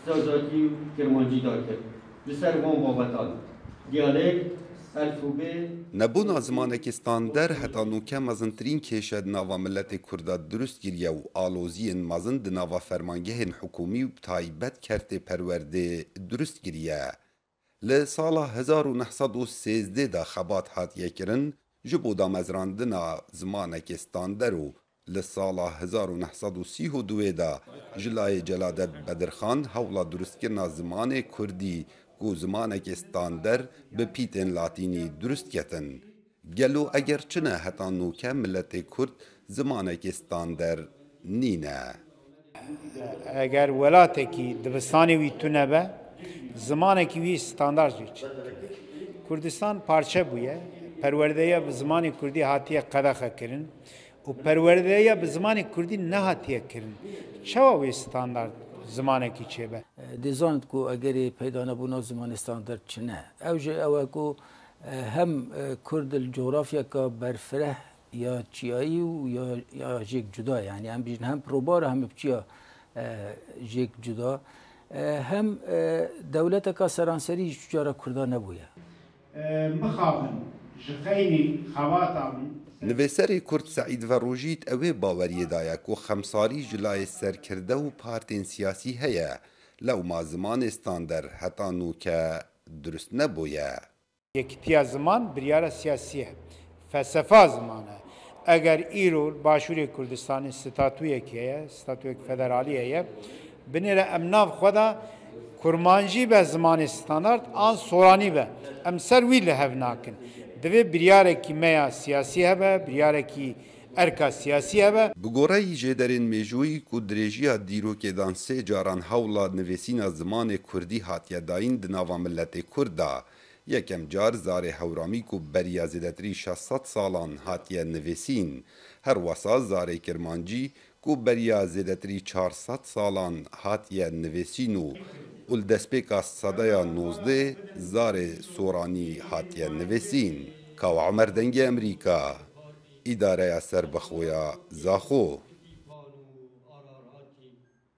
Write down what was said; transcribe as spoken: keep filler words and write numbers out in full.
Zazakî û Kirmancî dakir. Li ser van babetan, diyalekt, elfûbê. Nebûna zimanekî stander heta nûke mezintirîn kêşe di nava miletê Kurda dirust kiriye û aloziyên mezin di nava fermangehên hikûmî û bi taybet kertê perwerdê dirust kiriye. Li sala hezar û neh sed û sêzdeh de xebat hatiye kirin ji bo damezrandina zimanekê stander û li sala hezar û neh sed û sî û duwê de ji layê Celadet Bedirxan hewla durustkirina zimanê kurdî ku zimanekê stander bi pîtên latînî durust ketin. Gelo eger çi ne heta nûke miletê kurd zimanekê stander nîne? Eger welatekî dibistanê wî tune be, zimanekî wî standard jî çi? Kurdistan parçe bûye, perwerdeya bi zimanê kurdî hatiye qedexe kirin û perwerdeya bi zimanê kurdî nehatiye kirin. Çawa wê standard zimanekî çêbe? Dê zanit ku egerê peyda nebûna zimanê standard çi ne. Ew jî ew e ku, e, hem, e, kurd li cografyaka berfireh ya çiyayî û ya, ya jêk cuda, yanî em bijin hem pirobar e hem bi çiya, e, jêk cuda, e, hem, e, dewleteka seranserî ji cara Kurda nebûye. E, mixabin ji xeynî xebata min. Nivîserê Kurd Seîd Verrojît ew ê baweriyê daye ku xemsarî ji layê serkirde û partên siyasî heye, lewma zimanê stander heta nûke durust nebûye. Yekîtiya ziman biryara siyasî ye. Felsefa ziman e. Eger îro li Başûrê Kurdistanê statuyekî heye, statuyek federalî heye, binêre em nav xwe de kurmancî be zimanê standard an soranî be. Em ser wî li hev nakin. Divê biryarekî me ya siyasî hebe, biryarekî erka siyasî hebe. Bi goreyî jêderên mêjûyî ku dirêjiya dîrokê dan sê caran hewla nivîsîna zimanê kurdî hatiye dayîn di nava miletê kurd de, yekem car zarê hewramî ku beriya zêdetirî şeş sed salan hatiye nivîsîn, her wesa zarê kirmancî ku beriya zêdetirî çar sed salan hatiye nivîsîn û, û li destpêka sedeya nozdeh zarê soranî hatiye nivîsîn. Kawa Omer, Dengê Emerîka, Îdareya Serbixwe ya Zaxo.